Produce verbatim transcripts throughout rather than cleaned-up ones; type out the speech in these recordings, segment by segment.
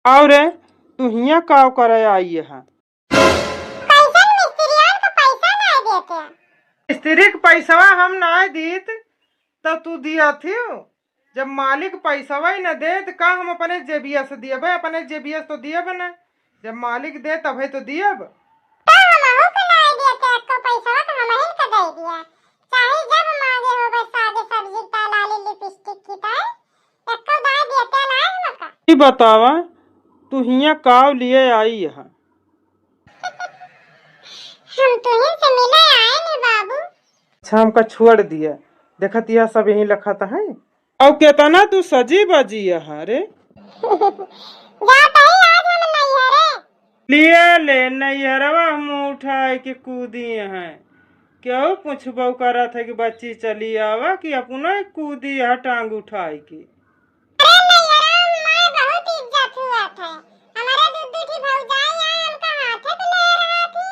और रे, तू हियाँ काव करे आई है? कैसन मिस्त्रियन का पैसा नाय देते? मिस्त्री के पैसवा हम नाय दीत, तो तू दिया थी? जब मालिक पैसवा ही न दे, तो का हम अपने जेबिया से दियबे? अपने जेबिया से तो दियब न। जब मालिक दे, तबे तो दियब। तो हमहू के नाय देते, एको पैसवा तो हमहिन के दे दिया। चाहे जब मांगे होबे सागे सब्जी का, लाली लिपस्टिक की, ताई एको दाई देते नाय हमका। ई बतावा, तू हियाँ काव लिए आई है? हम तुहिन से मिले आए ने बाबू। अच्छा, हमका छोड़ दिया, देखत यह सब यहीं लखत है। और केतना तू सजी बजी है रे? जात ही आज हम नैहरे। लिए ले नैहरवा हम उठाए के कूदी हैं। केहू पूछबो करत है कि बच्ची चली आवा कि अपनो कूदी है टांग उठाए के। अरे नैहरवा में माय बहुत इज्जत हुआ था। हमारा दू दू ठी भौजाई आए, हमका हाथे पे ले रहा थी।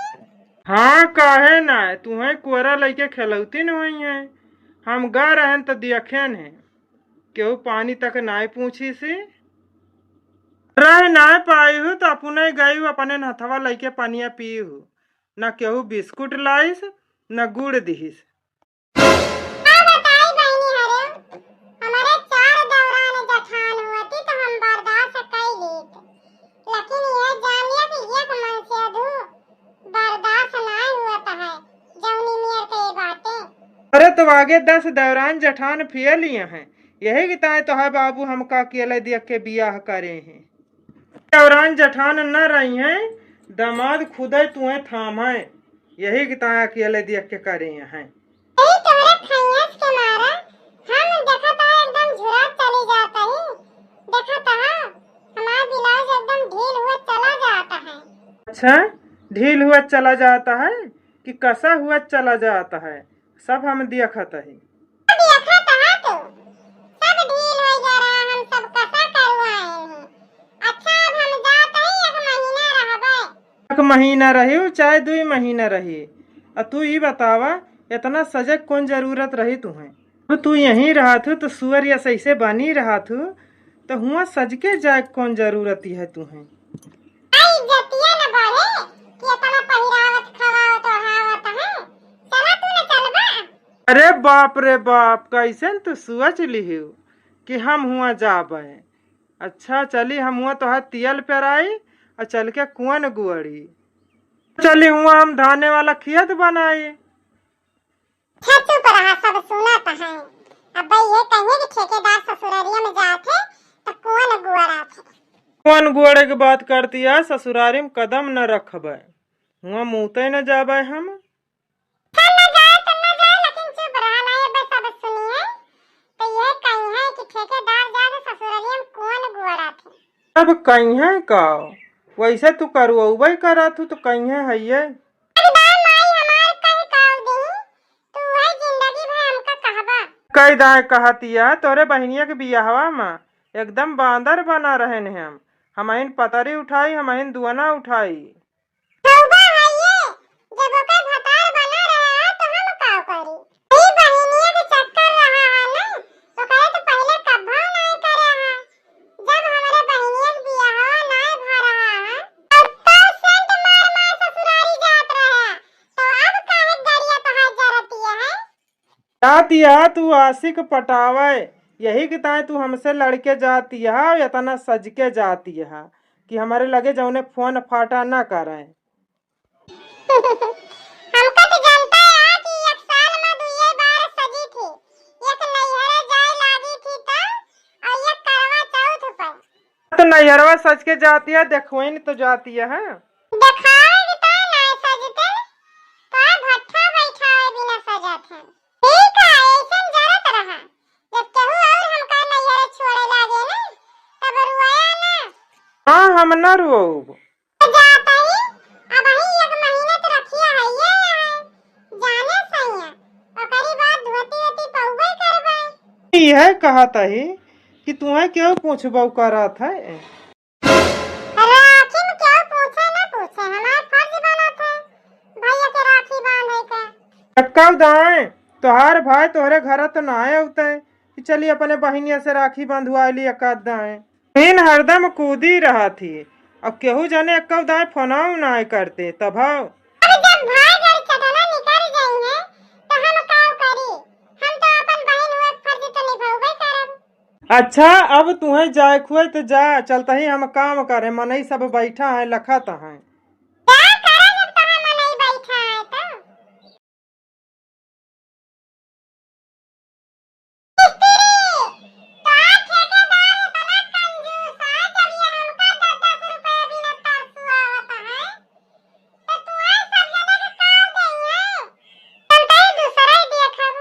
हाँ, काहे ना, तुहें कोरा लइके खेलौती न हुई है। हम गा रहन त दियखेन है, केहू पानी तक नाय पूछी सी। रह नाय पाई हूँ त अपने गई हूँ, अपने हथवा लइके पनिया पी हूँ। ना केहू बिस्कुट लाइस, ना गुड़ दिहिस। का बताई बहिनी हरे, हमरे चार दौरान जठान हुअती त हम बर्दाश्त कई लीत, लेकिन यह जान लिया कि एक मन से अधू बर्दाश्त नाय हुअत है, जौनी नियर के बाटे। अरे तो आगे दस दौरान जठान फिया लिए हैं, यही के ताय तो है बाबू हमका अकेले देख के बियाह करे हैं। दौरान जठान न रही हैं, दामाद खुदे तुहें थाम है, यही के ताय अकेले देख के करे हैं। यही तोहरे खैयस के मारा हम देखत ह एकदम झुरा चली जात ही। देखत ह हमार ब्लाउज एकदम ढील हुआ चला जात है। अच्छा, ढील हुआ चला जात है कि कसा हुआ चला जात है, सब हम देखत ही। देखत ह तू, सब ढील हो जा रहा, हम सब कसा करवाए ही। अच्छा, अब हम जात ही, एक महीना रहबे। एक महीना रही, चाहे दुई महीना रही, आ तू ई बतावा, इतना सजग कौन जरूरत रही तुहें? अब तू यहीं रहत हू, तो सुअर या सही से बनी रहत हू, तो हुआं सज के जाए कौन जरूरत है तुहें? आई इज्जतिया न बढ़े कि इतना पहिरावत, खवावत, ओढ़ावत है। चला तू न चलबा? अरे बाप रे बाप, कैसन तू सोच लिहिउ कि हम हुआं जाबे? अच्छा चली, हम हुआं तोहार तियल पेराई और चल के कुआन गुअड़ी। चली हुआं हम धाने वाला खेत बनाई। अच्छा चुप रहा, सब सुनत हैं। अब ये कहिए कि ठेकेदार ससुररिया में जात है तो कुआन गुअड़ात है। कुआन गुअड़े के बात करती है, ससुरारी में कदम न रखबे, हुआं मूते न जाबे हम। चल न जाए तो न जाए, लेकिन चुप रहा ना, ये बस अब सुनिए। तो ये कही है कि ठेकेदार जाके ससुरलिया में कौन गुअरा थे। अब कही है का? वैसे तू करवउबे करत हू तो कही है, है ये। अरे बा माई हमार कह काव दही, तू है जिंदगी भर हमका कहबा। कह दाए कहतिया, तोरे बहिनिया के बियाहवा में एकदम बांदर बना रहे ने हम। हमहिन पतरी उठाई, हमहिन दुअना उठाई। तौबा है ये, जब ओकर भतार बना रहा है तो हम का करी? ई बहिनिया के चक्कर रहा है ना, ओकरे तो पहले कब्बो नाय करे है। जब हमरे बहिनिया के बियाहवा नाय भा रहा है, तब तो सेंट मार मार ससुरारी जात रहे, तो अब काहे गरिया तोहार जरतिया है? जात यहा तू आशिक पटावे, यही के ताय तू हमसे लड़के जात यहा, इतना सज के जात यहा कि हमारे लगे जौने फोन फाटा ना करे। हमका तो जानता है कि एक साल में दुइये बार सजी थी, एक नैहरे जाए लागी थी तो, और एक करवा चौथ पर। तो नैहरवा सज के जाती है, देखवइन तो जाती है, हैं? देखावे के तो ना सजते, तो भट्ठा बैठावे बिना सजत है। ठीक है, ऐसन जरत रहा। जब केहू और हमका नैहरे छोड़े लागे ना, तब रुआया ना। हाँ, हम ना रोब। तो जात ही, अब ही एक महीना तो रखिया है ये यहाँ। जाने सैया, ओकरी बाद धोती वोती पउबे करबे। यह कहत ही कि तुहें क्यों पूछबो करत है? राखी में केहू पूछे ना पूछे, हमार फर्ज बनत है भैया के राखी बांधे के। एक्का दाएं, तोहार भाई तोहरे घर तो ना आए होते कि चली अपने बहिनिया से राखी बंधवाए ली एक्का दाएं। फिन हरदम कूदी रहत ही, अब केहू जने एक्कौ दाईं फोनौ नाहीं करते, तब हौ। अब जब भाई जर चटना निकल गई है, तो हम काव करी? हम तो अपन बहिन हुए फर्ज तो निभौबे करब। अच्छा, अब तुहैं जाए खुए तो जा, चलतही हम काम करे, मनई सब बैठा है, लखत है। का करा जब तहाँ मनई बैठा है तो? मिस्त्री, तोहार ठेकेदार इतना कंजूस है, जब ये हमका दस दस रुपया बिना तरसुआवत है, तो तोहार सब जने के का देई है? चलतही दूसरा ही देखब।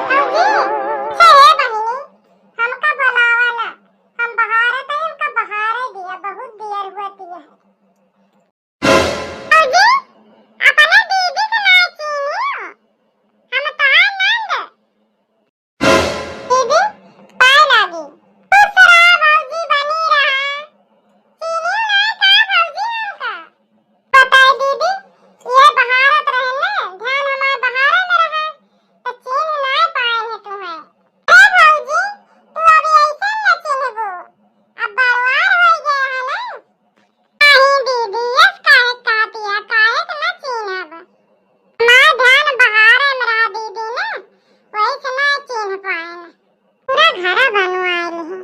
भौजी, छे हे बहिनी, हमका बोलावा ना, हम बहारे तई हमका बहारे दिया, बहुत देर हुआ दिया है। भौजी, अपने दीदी के ना चीन्ही हो, हम तोहार नंद। दीदी, पाए लागी। खुश रहा भौजी, बनी रहा। चीन्ही ना का भौजी हमका? बताए दीदी, ये बहारत रहे ना, ध्यान हमार बहारे में रहा, तो चीन्ह ना पाए है तुम्हें। अरे भौजी, तू अब ऐसे न चिन्हबो, अब बड़वार हो गया है ना। नहीं दीदी, यस काहे कहती है, काहे के ना चिन्हब? हमार ध्यान बहारे में रहा दीदी ना, वही से ना चिन्ह पाए ना। पूरा घरा बनवाइल है,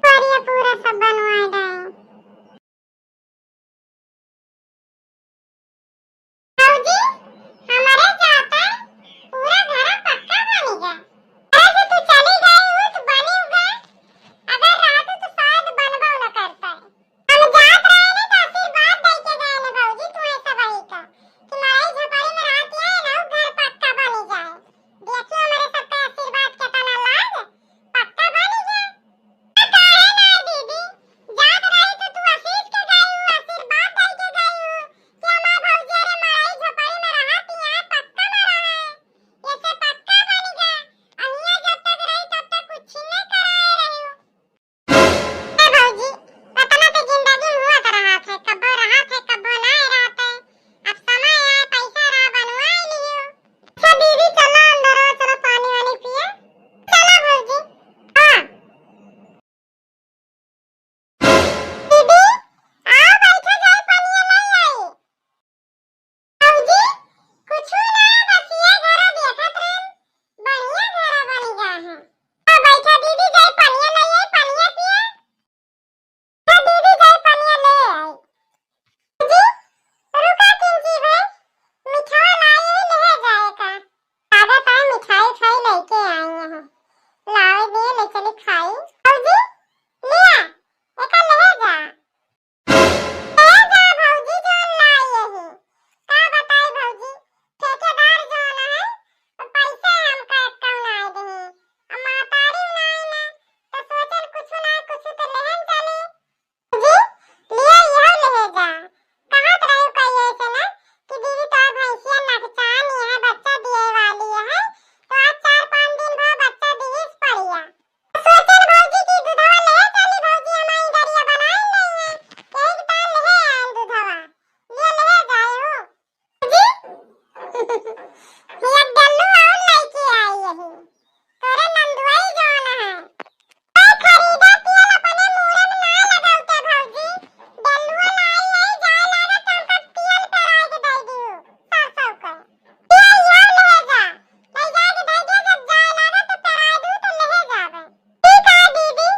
पूरा पूरा सब बनवाए डाए। भौजी, हमरे जाता पूरा घरा पक्का बनी गा। अरे, तो तू चली गई हूँ, तो बनी गा। अगर रहतू तो शायद बनबो न करता। हम जात रहे ने तो आशीर्वाद दे के गए ने भौजी, तू ऐसे वही का कि मड़ई झोपड़ी में रहती है ना, घर पक्का बनी जाए। देखियो हमरे सबके आशीर्वाद केतना लाग, पक्का बनी जाए। काहे ना दीदी, जात रही तो तू आशीष के गई हूँ, आशीर्वाद दे के गई हूँ कि हमार भौजी अरे मड़ई झोपड़ी में रहत ही है, पक्का में रहे, ऐसे पक्का बन गया। अहिया जब तक रही तब तक कुछ न कराए रही हूँ। ए भौजी, पता ना तो जिंदगी में हुआ तो रहत है, कब्बो रहत है, कब्बो ना रहत है। अब समय आए, पैसा रहा, बनवाए लियो। अच्छा दीदी, चला अंदर, चला पानी वानी पिए। चला भौजी। हाँ। दीदी, आओ बैठा जाए, पनिया ले आई। भौजी, कुछु ना, बस ये घरा देखत रहे, बढ़िया घरा बन गया है। आओ बैठा दीदी, जाए पनिया ले आई, पनिया पिए। हाँ दीदी, जाए पनिया ले आई। जी, रुका किंची भाई, मिठाई लाई है, ले जाए का। लागत है मिठाई उठाई लेके आई हैं। लावे दिए, ले चली खाई। भौजी, लिया, एका ले जा। ले जा भौजी, जौन लाई यही। का बताई भौजी, ठेकेदार जौन है, तो पैसे हमका एक्कौ नाय देही। अब महतारी नाय ना, तो सोचल कुछ ना कुछ तो लेहन चली। जी, लिया, इहो ले जा। कहत रही कहिए से ना कि दीदी तोर भैंसिया नकचान है, बच्चा दिए वाली है, तो आज चार पाँच दिन भा बच्चा दिहिस पड़िया। सोचल भौजी की दूधवा ले चली भौजी, हमारी दरिया बनाए नहीं है, यही के तार ले आयल दूधवा, ये ले जाए हो। जी, ये डल्लू और लइके आई यही। तोरे नंदुआई जौन है। ए, खरीदा तेल अपने मूड़े में ना लगावते भौजी। डल्लुआ लाई आई, जाए लागत तो हमका तेल पेराए के दे दियो, सरसों का। तेल यहाँ ले जा, ले जाए के दे दियो, जब जाए लागत तो पेराए दू तो ले जावे। ठीक है दीदी,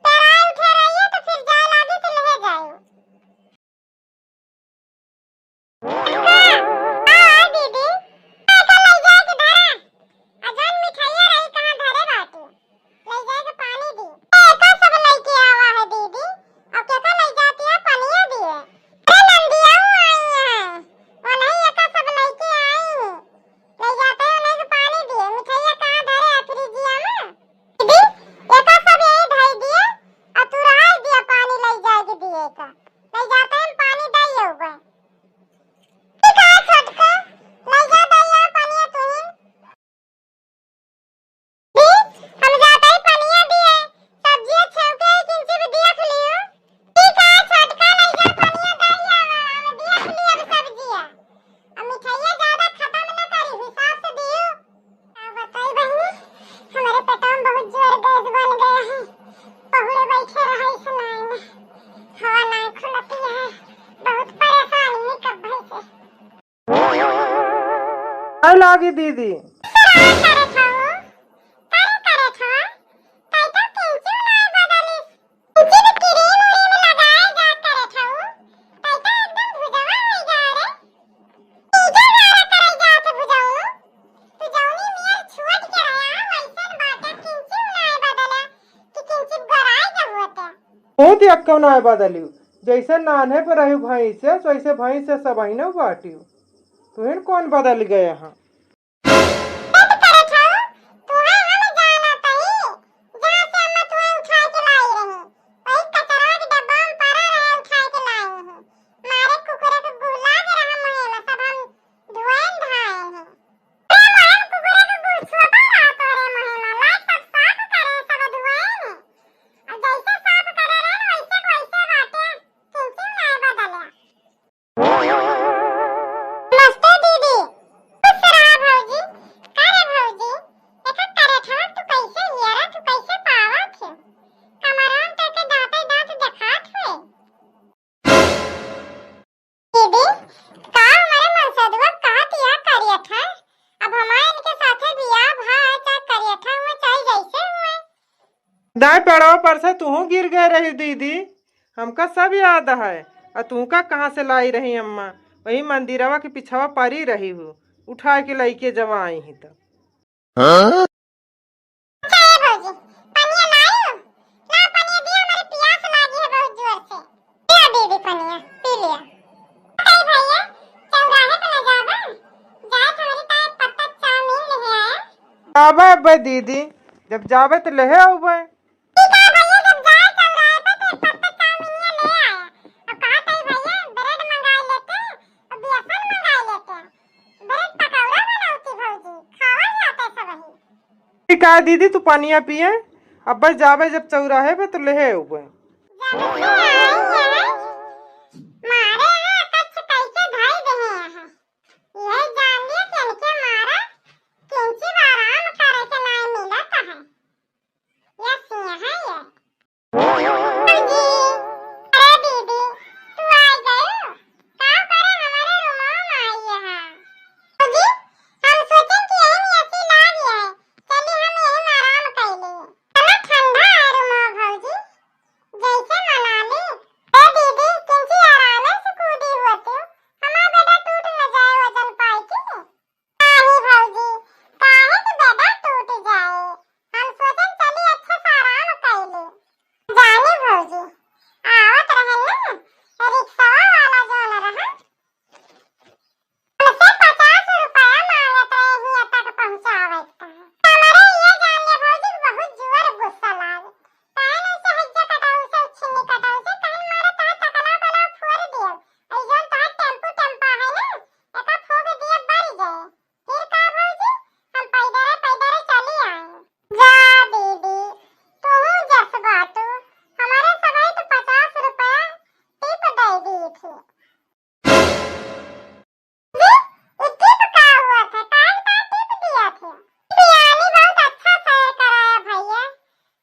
पेराए उठे रहिए तो फिर जाए लागे तो ले जाओ। हाँ, हाँ, दीदी। का का लागी दीदी? का करत हऊ? का करत हऊ? तै तो किंचिउ नाय बदलिस। किंचित क्रीम उरीम लगाए जा करत हऊ, तै तो एकदम भुजवा होइ गा रे। ई का गारा करे जात भुजौनू? तू जौनी नियर छुअट के रहा, वैसन बाटे, किंचित नाय बदला, कि किंचित गोराए के होते। बहुत ही अक्कौ नाय बदलियो, जैसे नान्हे पे रही भैंस से, वैसे भैंस से सबहिनो बाटियो। तुहिन कौन बदल गए हैं? बात करत हऊ, तुहे हम जानत हई, जहाँ से अम्मा तुहे उठाए के लाई रही, वही कचरवा के डब्बा में पड़ा रहे, उठाए के लाई हई। मारे कुकुरे के गुहला के रहा मुहे में, सब हम धोएन धाएन हई। अरे मोहे में कुकुरे के गुह छुअता रहा तोरे मुहे में, लाई सब साफ करे, सब धोएन। अब जैसे साफ करे रहे, वैसे के वैसे बाटे, किंचित नाय बदले। नमस्ते दीदी। खुश रहा भौजी। का रे भौजी, एका करत हवा तू कैसे हियरा, तू कैसे पावत है? कमरवन तोके दाँते दाँत देखात हुए। दीदी, का हमारे मनसदुआ कहत या करियठा? अब हमारे इनके साथे बियाह भा चाहे करियठा हुए चाहे जैसे हुए। दाई पेड़वा पर से तुहू गिर गए रही दीदी, हमका सब याद है। आ तुहका कहाँ से लाई रही अम्मा? वही मंदिरवा के पिछवा परी रही हूँ, उठाए के लइके जब आई ही तो। हाँ? अच्छा ए भौजी, पनिया लायो? ला पनिया दिया, हमारे पियास लागी है बहुत जोर से। दिया दीदी पनिया, पी लिया। अरे भैया, चौराहे पे न जाबा? जाए थोड़ी ताए पत्ता चाउमीन ले आए। जाबे अब्बे दीदी, जब जाबे तो लेहे अउबे। ठीक है भैया, जब जाए चौराहे पे तो एक पत्ता चाउमीनिया ले आए। अब कहा ताई भैया, ब्रेड मंगा लेते, अब बेसन मंगा लेते, ब्रेड पकौड़ा बनाती भौजी, खावा जाते सबही। ठीक है दीदी, तू पनिया पिए, अब्बे जाबे जब चौराहे पे तो लेहे अउबे। जब से आई है, मारे यहाँ कच्छ कई के धई देहे हैं। यह जान लिए कि इनके मारा किंची आराम करे के नाय मिलत है। ये सिंह है ये। भौजी, अरे दीदी, तू आ गयो? का करे हमारे रूमवा में आई है? भौजी, हम सोचेन कि यही में एसी लाग है, चली हम यही में आराम कर ली। इतना ठंडा है रूमवा भौजी, जैसे मनाली। ए दीदी, किंची आराम से कूदी होती, हमारा बेटा टूट न जाए वजन पाई के। नाही भौजी, काहे के बेदा टूट जाए? हम सोचेन चली अच्छा से आराम कइले। जानी भौजी, आवत रहन ना, रिक्शवा वाला जौन रहन, उनसे पचास रुपया मांगत रहे हियाँ तक पहुँचावे का। हमरे ये जान ले भौजी, बहुत जोर गुस्सा लाग। काहे न उसे हइजा कटाऊ से, छिन्नी कटाऊ से, कहन मारा तोहार तकला बला फोड़ दियो। अई जौन तोहार टेम्पू टेम्पा है ना, एका फूंक दिए बर जाए। फिर का भौजी, हम पैदरे पैदरे चली आए। जा दीदी, तू जस बाटू, हमारे सगाई तो पचास रुपया टिप दे दी थी। जी, ई टिप का हुआ था? काहे का टिप दिया थे? बियानी बहुत अच्छा सैर कराया भैया,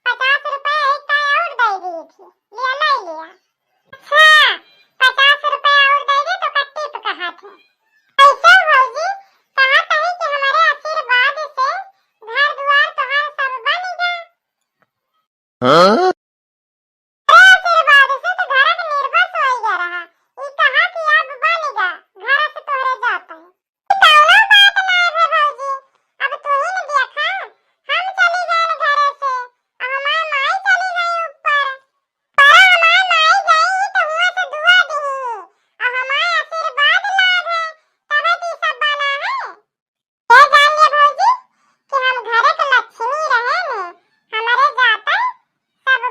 पचास रुपया एक का और दे दी थी, लिया, ले लिया। अच्छा, पचास रुपया और दे दे तो का टिप कहा थे। कैसे भौजी, कहा तही कि हमारे आशीर्वाद से घर दुआर तोहार सब बन गया। हाँ? अरे आशीर्वाद से तो घर के निर्बस हो गया रहा। ई कहा कि अब बन गया, घर से तोहरे जाता है। कौनो बात नाय है भौजी, अब तू ही न देखा, हम चली गए घरे से, अब हमार माई चली गई ऊपर। पर हमार माई गई तो हुआ से दुआ दिही, अब हमार आशीर्वाद लाग है, तबे तो ई सब बना है। ये जान ले भौजी कि हम घरे के लक्ष्मी रहे ने, हमारे जाता सब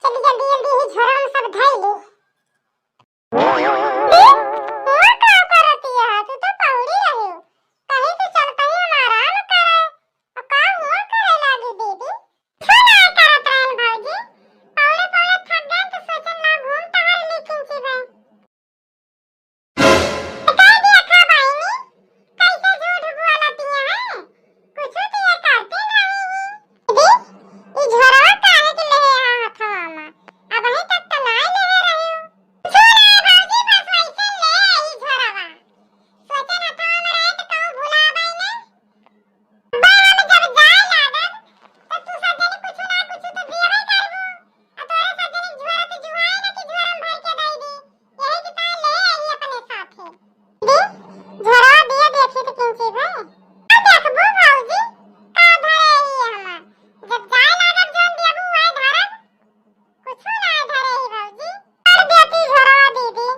चली जल्दी जल्दी ही झोरा में सब धई ली। ए, हुआ का करती है? तू तो पौड़ी रही हो। कहीं से चलता ही हम आराम करे। अब का हुआ करे लागी दीदी? कुछ ना करत रहन भौजी। पौड़े पौड़े थक गए तो सोचन ला घूम टहर ली किंची बे। कह दिया खा बहिनी, कैसे झूठ बोलती है? कुछ तो ये करती नहीं। दीदी, ई झोरवा काहे के ले आया हथवा में? अबहीं तक तो नाय लेहे रही हो। कुछ ना भौजी, बस वैसे ले आई झोरवा। सोचन हथवा में रहे तो कहूँ भुला गई ने। बा हम जब जाए लागब, तो तू सब जने कुछ ना कुछ तो दियबे करबू। आ तोरे सब जने झोरा तो जुआए ना कि झोरा में भर के दे दी। यही के तार ले आई अपने साथे। दीदी, झोरा दिए देखी तो किंची भे। का देखबू भौजी, का धरे आई हमार। जब जाए लागब जोन दियबू वही धरब। कुछ ना धरे आई भौजी। कर देती झोरा दीदी।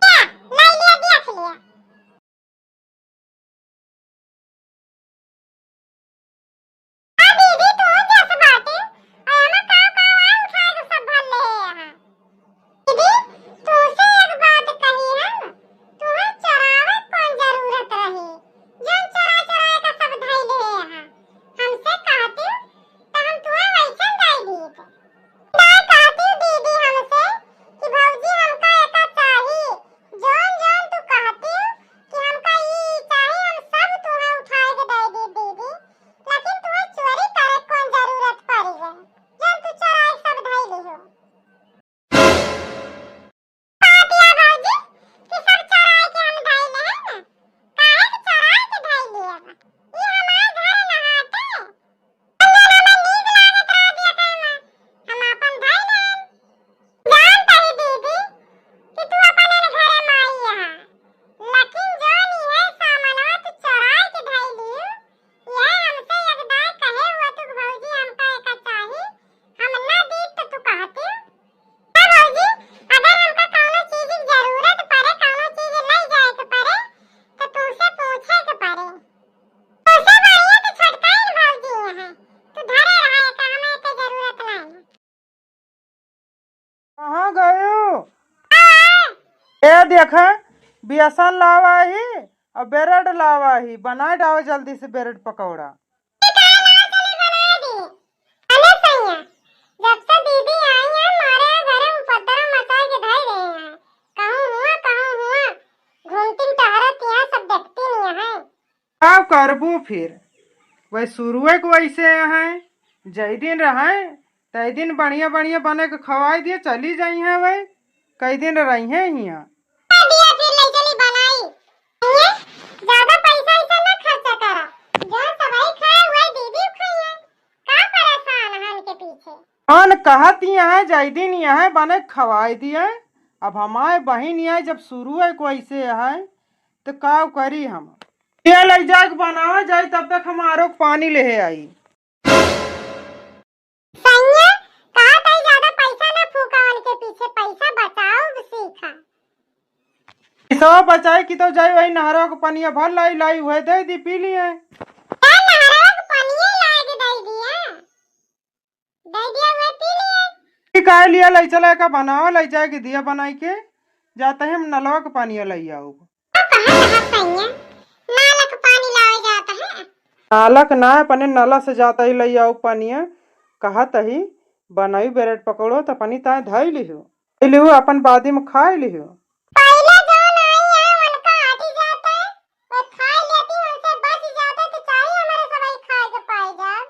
क्या? ले लिया, देख लिया। आ दीदी, तू जस बाटे, आ एमा का का वाई उठाए के सब भर ले यहाँ। दीदी, तू से एक बात कही हम, तुहे चोरावे कौन जरूरत रही, जौन चोरा चोरा के सब धई ले यहाँ। हमसे कहती, त हम तुहे वैसे दई दीत। का कहती दीदी हमसे कि भौजी हमका एका चाही, जौन जौन तू कहती कि हमका ई चाही, हम सब तुहे उठाए के दे दी दीदी, लेकिन तुहे चोरी करे कौन जरूरत पड़ी गई, जौन तू चोराए सब धई लिहो। कहती है भौजी कि सब चोराए के हम धई ले हैं ना, काहे के चोराए के धई लिए बा? ई हमार घर ना हटे। अंजना में नीक लागत रहा देखे में, हम आपन धई लेन। जानत ही दीदी कि तू अपने घरे माई यहाँ, लेकिन जौन इहे सामानवा तू चोराए के धई लियो, इहे हमसे एक दाई कहे हुआ तू कि भौजी हमका एका चाही, हम ना दीत तो तू कहती। का भौजी, अगर हमका कौनो चीज की जरूरत पड़े, कौनो चीज ले जाए के पड़े, तो तुमसे पूछे के पड़े। तुमसे बढ़िया तो छोटका ही भौजी है, तू धरे रहा है, का हमें एके जरूरत नहीं। कहाँ गयो? ए देखे, बेसन लावा ही और ब्रेड लावा ही, बनाए डावे जल्दी से ब्रेड पकौड़ा। अरे सैया, जब से दीदी आई है, मारे घरे उपद्रव मचाए के धई रहे हैं। कहूँ हुआ, कहूँ हुआ, घूमती टहरत यहाँ सब देखती नहीं है। का करबू फिर, वही शुरुए को वैसे हैं, जय दिन रहे तय दिन बढ़िया बढ़िया बने के खवाई दिए, चली जाई हैं वही, कई दिन रही हैं हियाँ। दिया फिर ले चली बनाई। ये ज्यादा पैसा ऐसा ना खर्चा करा, जो सबाई खाए हुए दीदी खाई है। का परेशान है उनके पीछे? कौन कहत यहाँ है, जय दिन यहाँ बने खवाई दिए। अब हमारे बहिन यहाँ जब शुरू है कोई से है, तो का करी हम? ये ले जाके बनावा जाए, तब तक हम आरो के पानी लेहे आई। सैया, का तई ज्यादा पैसा ना फूका उनके पीछे, पैसा बचाओ सीखा। पैसा बचाए की तो जाए वही नहरवा के पनिया भर लाई, लाई वह दे दी, पी लिए। का नहरवा के पनिया लाए के दे दिया? दे दिया, वह पी लिए। ठीक है, लिया ले चला का बनावा, ले जाए के दिया बनाई के, जाते ही हम नलवा के पानी ले आओ। अब कहाँ कहाँ सैया, नालक पानी लावे जात है। नालक ना, अपने नला से जाता ही लई आऊ पानिया। कहत ही, बनाई ब्रेड पकौड़ो, त अपनी ताए धई लिहु। धई लिहु, अपन बादी में खाई लिहु। पहिले जौन आई है, उनका आटी जाता है, वो खाई लेती, उनसे बच जाता, तो चाही हमारे सबाई खाए के पाए जाए।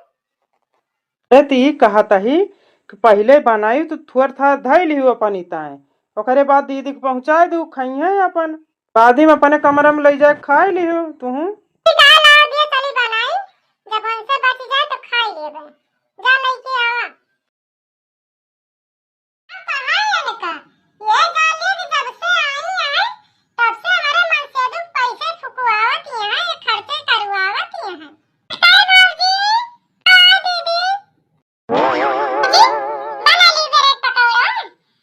ए, त ई कहत ही कि पहिले बनाई त थोर थार धई लिहु अपन इताए, ओकरे बाद दीदी के पहुँचाए दू, खइहें अपन। बादी में अपने कमरा में लई जाए खाए लिहु तुहूँ। ठीक है, ला दिया, चली बनाई, जब उनसे बच जाए तो खाई लेबे। जा लइके आवा। कहाँ है इनका? ये जान लिया कि जब से आई है, तब से हमारे मनसेदू पैसे फुकवावत यहाँ, ये खर्चे करवावत यहाँ। अरे भौजी, हाँ दीदी। जी, बना ली ब्रेड पकौड़ा।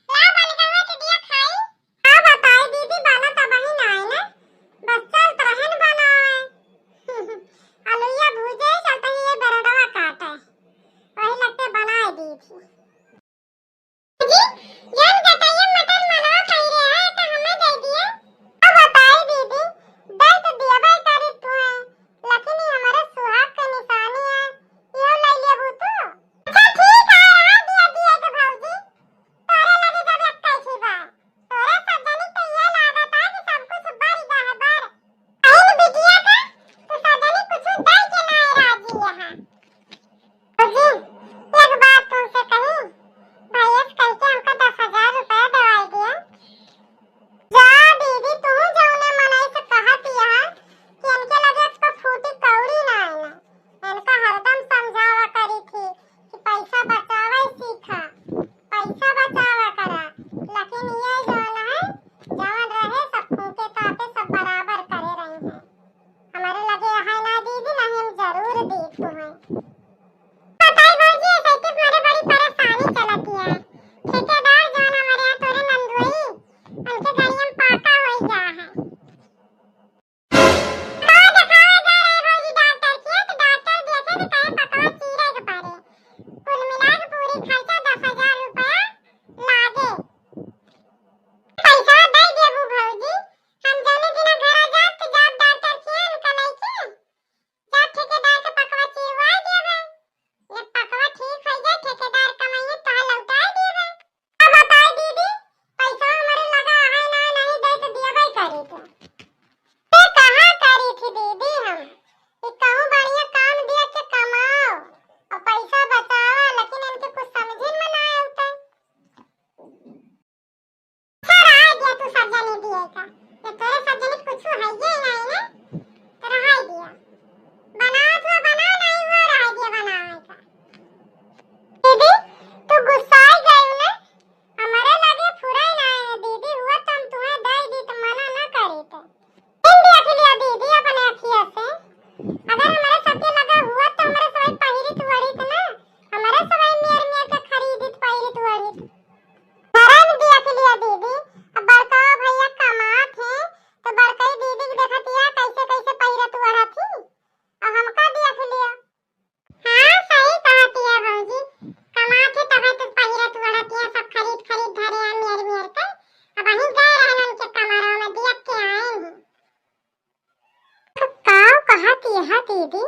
ला बन गवा के दिया खाई। का बताई दीदी, बना तो बहिन आए ना, बस चल तहन बनाए। का। जब तोरे सब जने कुछ है ही नहीं ना, तो रहाई दिया। बनावत हुआ बनाओ, नहीं हुआ रहाई दिया बनावे का। दीदी, तू गुस्साई गई ना, हमारे लगे फुराई ना है दीदी, हुआ तो हम तुम्हें दे दी तो मना ना करी तो। इन देख लिया दीदी अपने अखिया से, अगर हमारे सबके लगे हुआ तो हमारे सबाई पहिरित वरित ना, हमारे सबाई मेर मेर के खरीदित पहिरित वरित। घरे में देख लिया दीदी, अब बड़का भैया कमात है, तो बड़कई दीदी के देखतिया कैसे कैसे पहिरत ओढ़त ही, अब हमका देख लिया। हाँ, सही कहतिया भौजी, कमात है तबे तो पहिरत ओढ़तिया सब खरीद खरीद धरे आ मेर मेर के, अब वहीं गए रहन उनके कमरा में देख के आए हैं। तो काव कहत यह दीदी,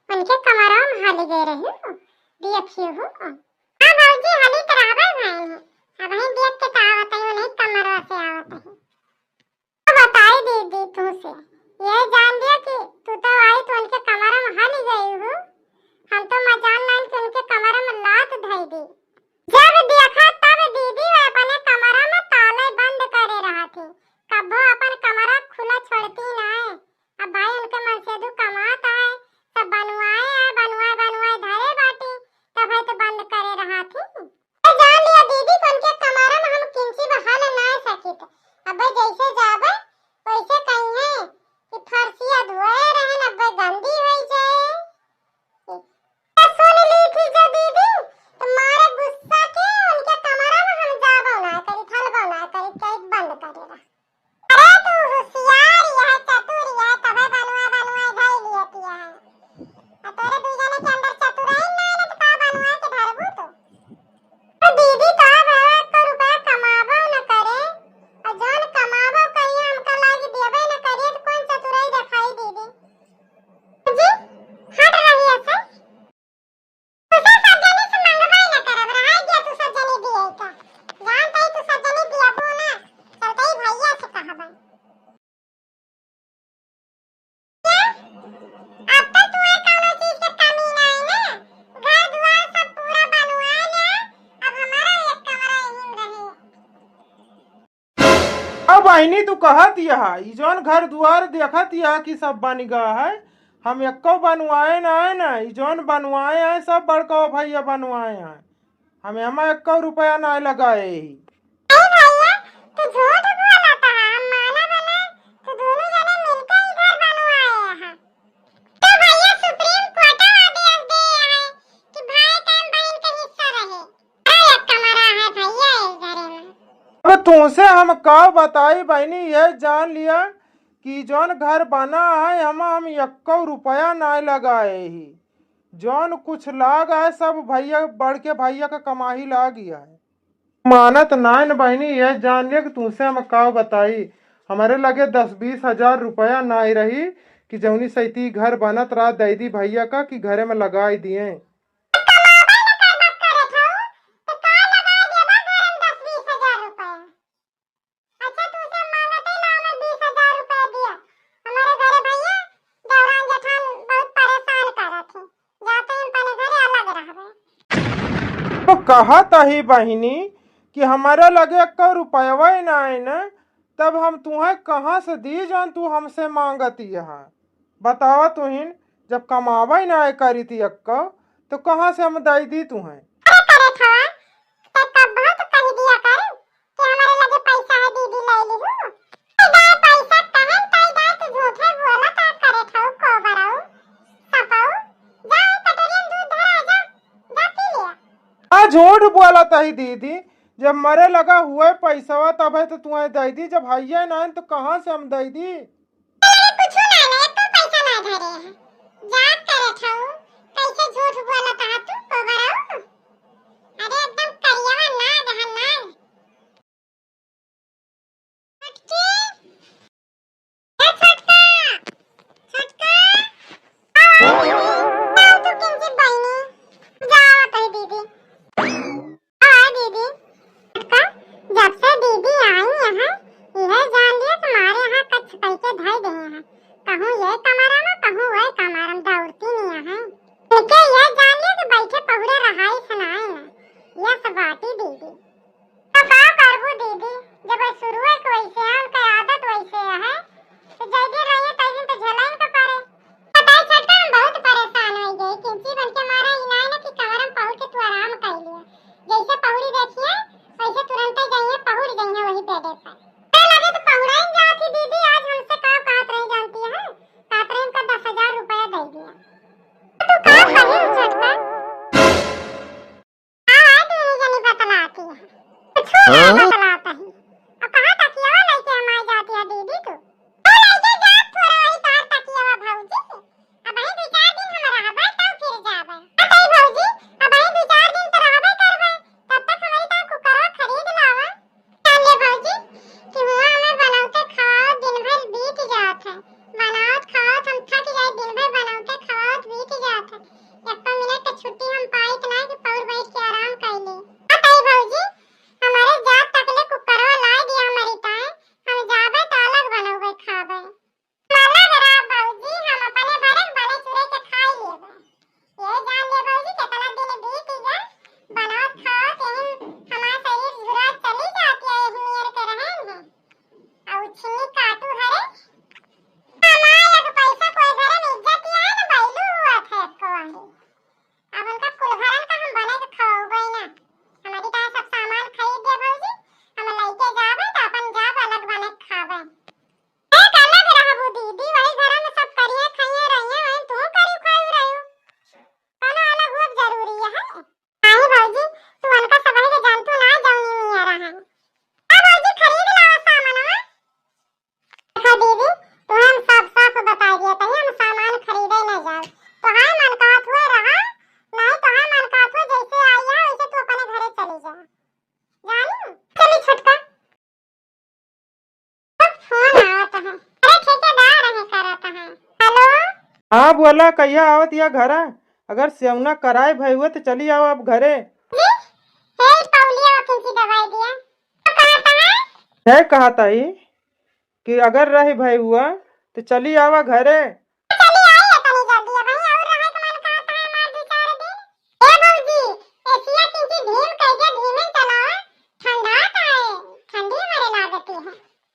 उनके कमरा में हाली गए रही हो, देखियो हो। हाँ भौजी, हाली तो रहबे भइल है, अबहीं देख के तो आवत है, उन्हीं कमरवा से आवत है। तो बताई दीदी तुमसे, ये जान लिया कि तू तो आई तो उनके कमरा में हाली गई हो, हम तो मजाल लाइन के उनके कमरा में लात धई दी। जब देखा तब दीदी वो अपने कमरा में ताले बंद करे रहत ही, कब्बो अपन कमरा खुला छोड़ती नाय। अब भाई उनके मनसेदू कमात आए, सब बनवाए आए, बनवाए बनवाए धरे बाटी, तब है तो बंद करे रहत ही। तो जान लिया दीदी कि उनके कमरा में हम किंची बहाल नाय सकित। अब जैसे जाबे वैसे कहिए कि फर्शिया धोए रहन, अब गंदी हो जाए। तो सुन ली थी जो दीदी, तो मारे गुस्सा के उनके कमरा में हम जाबो ना करी, थलबो ना करी, कही बंद करे रहा। अरे तू होशियार यह, चतुर यह, तबे बनवा बनवा धई लियत यह। आ तोरे दू जने के अंदर चतुराई ना है, तो का बनवा के धरबू तू? तो दीदी तो अब एक रुपया कमाबो न करे, और जौन कमाबो करिए हमका लागी देबे न करिए, तो कौन चतुराई देखाई दीदी? जी, हट रही है सर। तुसे सब जने से मंगबे न करब, रहाई दिया तू सब जने दिए का। जानत ही तू सब जने दियबो ना, चलते ही भैया से कहबे। क्या? अब तो तुम्हें कौनो चीज के कमी ना है ना? घर दुआर सब पूरा बनवा लिया, अब हमारा एक कमरा यहीं में रहे। अब बहिनी, तू कहत यह, ई जौन घर दुआर देखत यह कि सब बन गया है, हम एक्को बनवाए ना है ना, ई जौन बनवाए हैं, सब बड़का भैया बनवाए हैं। हम एमा एक्को रुपया ना लगाए ही। अरे भैया, तू झूठ बोलत है, हम मानब ना, तू दोनों जने मिलके ई घर बनवाए हैं। तो भैया, सुप्रीम कोर्ट आदेश दे है कि भाई का बहन के हिस्सा रहे। अब तुमसे हम का बताई बहिनी, ये जान लिया कि जौन घर बना है, हम, हम एक्को रुपया नाय लगाए ही। जौन कुछ लाग है, सब भैया, बड़के भैया का कमाही लाग है। मानत नाय न बहिनी, ये जान लिया कि तुमसे हम का बताई, हमरे लगे दस बीस हजार रुपया नाय रही कि जौनी सैती घर बनत रहा, दे दी भैया का कि घरे में लगाई दिए। कमाबे न करबा करत हऊ, त का लगाए देबा घर में दस बीस हजार रुपया? अच्छा, तू से मांगत ही ना, हमें बीस हजार रुपया दिया। हमारे घरे भैया, देवरान जेठान बहुत परेशान करत ही। जाते हम अपने घरे अलग रहबे। तो कहत ही बहिनी कि हमारे लगे एक्को रुपयवा ही ना है न, तब हम तुहें कहाँ से दी जौन तू हमसे मांगत ही? बतावा तुहिन, जब कमावै नाय करी थी अक्का, तो कहाँ से हम दई दी तुहें? अरे करे थवा, ते कब्बो तो कह दिया कर कि हमारे लगे पैसा है, दीदी ले ली हूँ। ए दाई पैसा कहन ताई दाई, तू झूठे बोला था करे थऊ, कोबराऊ, सपाऊ, जा ए कटोरियन दूध धरा, जा, जा पी लिया। आ झूठ बोला तही दीदी, जब मरे लगा हुए पैसवा तबे तो तुहें दई दी, जब हइये ना तो कहाँ से हम दई दी? अरे कुछ ना, ना, एक तो पैसा ना धरे है। जा करे ठाऊ, कैसे झूठ बोलत हा तू, कोबराऊ? अरे एकदम करियावा नाग है, नाग। छोटकी, ए छोटका, छोटका, आओ, आओ, आओ तू किंचित बहिनी, जाओ तई दीदी। हाँ दीदी, छोटका, जब से दीदी आई यहाँ, यह जान लिया तुम्हारे यहाँ कच्छ कई के धई दे हैं। कहूँ ये कमरा में, कहूँ वह कमरा में, दौड़ती नहीं यहाँ। इनके यह जान लिया कि बैठे पहुड़े रहाई सुनाए ना, यह सब बाटी दीदी। तो का करबू दीदी, जब वह शुरू है कि वैसे है, उनका आदत तो पहुड़ाइन जात ही दीदी, आज हमसे का कहत रही जानती है? कहत रही इनका दस हजार रुपया दे दिया। तो तू का कही छोटका? हाँ, हाँ, दीदी जनी बतलाती है। कुछ ना हाँ? बतलाता ही। अब कहाँ तकियावा लेके हम आ जाती है दीदी तू? ए, लेके जात थोड़ा वही तार तकियावा भौजी। अब वही दो चार दिन हम रहबे तब फिर जाबे। बताई भौजी, अब वही दो चार दिन तो रहबे करबे। तब तक हमारी तार कुकरवा खरीद लावा। जान ले भौजी कि हुआँ हमें बनावते खावत दिन भर बीत जात है। बनावत खावत हम थक जाए, दिन भर बनावते खावत बीत जात है। एको मिनट के छुट्टी हम पाइत ना कि पौर बैठ के आराम कर ले। बताई भौजी, हमारे जात तक ले कुकरवा ला दिया हमारी ताए, हम जाबे तो अलग बनौबे खाबे। अलग रहा भौजी, हम अपने भरे बने चुरे के खाई लेबे। ये जान ले भौजी, कितना दिन बीत गया, बनावत खावत यही हमार शरीर झुरा चली जाती है, यही नियर के रहे हैं। और छिन्नी काटू हरे, हमार एक पैसा कोई घरे में इज्जत ही है ना, बैलू हुआ था एको आही। अब उनका कुल घरन का हम बने के खवाउबे ना। हमारी का सब सामान खरीद दे भौजी, हम लइके जाबे तो अपन जाब अलग बने के खाबे। एक अलग रहबू दीदी, वही घर में सब करिए खाइए रहिए, वही तू करी खाई रही। कोनो अलग हुआ जरूरी है? नहीं भौजी, तू उनका सब के जानतू ना जौनी मिया रहा। अब भौजी खरीद लाओ सामानवा। देखा दीदी, तुम्हें हम साफ साफ बता दिया, कहीं हम सामान खरीदे न जाओ। तोहार मन कहत हुए रहा, नहीं तोहार मन कहत हुए जैसे आई है वैसे तू अपने घरे चली जा। जानी? चली छोटका। अब फोन आवत है। अरे ठेकेदार है करत है। हेलो? हाँ बोला, कहिया आवत या घरा? अगर सेवना कराए भई हुआ तो चली आओ अब घरे। जी? हे पौलिया किंची दवाई दिया। तो कहत है? है कहत है कि अगर रही भई हुआ तो चली आवा घरे। चली आई है तनी जल्दी, अब वहीं और रहे के मन कहत है हमार दो चार दिन। ए भौजी, एसिया किंची ढीम कर दे, ढीमे चलाओ, ठंडा का है, ठंडी हमारे लागती है।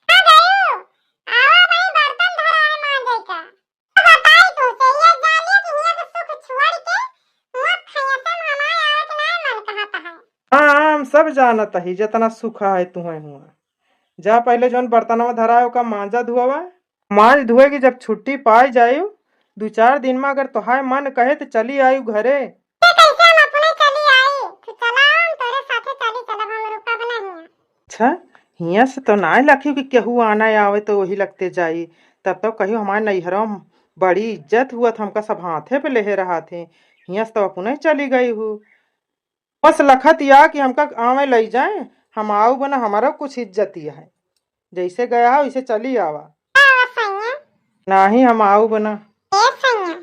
आ गयो, आवा भाई बर्तन धरा है मांजे का। तो बताई तू से, ये जानिए कि हियां के सुख छोड़ के मुख खैया से हमारे आवत ना मन कहत है। हाँ, हम सब जानत ही, जितना सुख है तुहें हुआ। जा पहले जौन बर्तनवा धराए ओका मांजा धुआवा। मांज धुए की जब छुट्टी पाई जायु, दो चार दिन में अगर तोहार मन कहे तो चली आयु घरे। ये कैसे हम अपने चली आई? तू चला, हम तोरे साथे चली चलब, हम रुकब नहीं। अच्छा, हियां से तो ना लखियो कि केहू आना आवे तो वही लगते जाई। तब तो कहियो हमारे नैहरों में बड़ी इज्जत हुआ था, हमका सब हाथे पे लेहे रहा थे। हियां से तो अपने चली गई हूँ। बस लखत या कि हमका आवे लई जाए, हम आऊ बना, हमारा कुछ इज्जत या है। जैसे गया हो, वैसे चली आवा। का हो सैया? नाही, हम आऊ बना। ए सैया,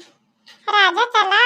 राजा चला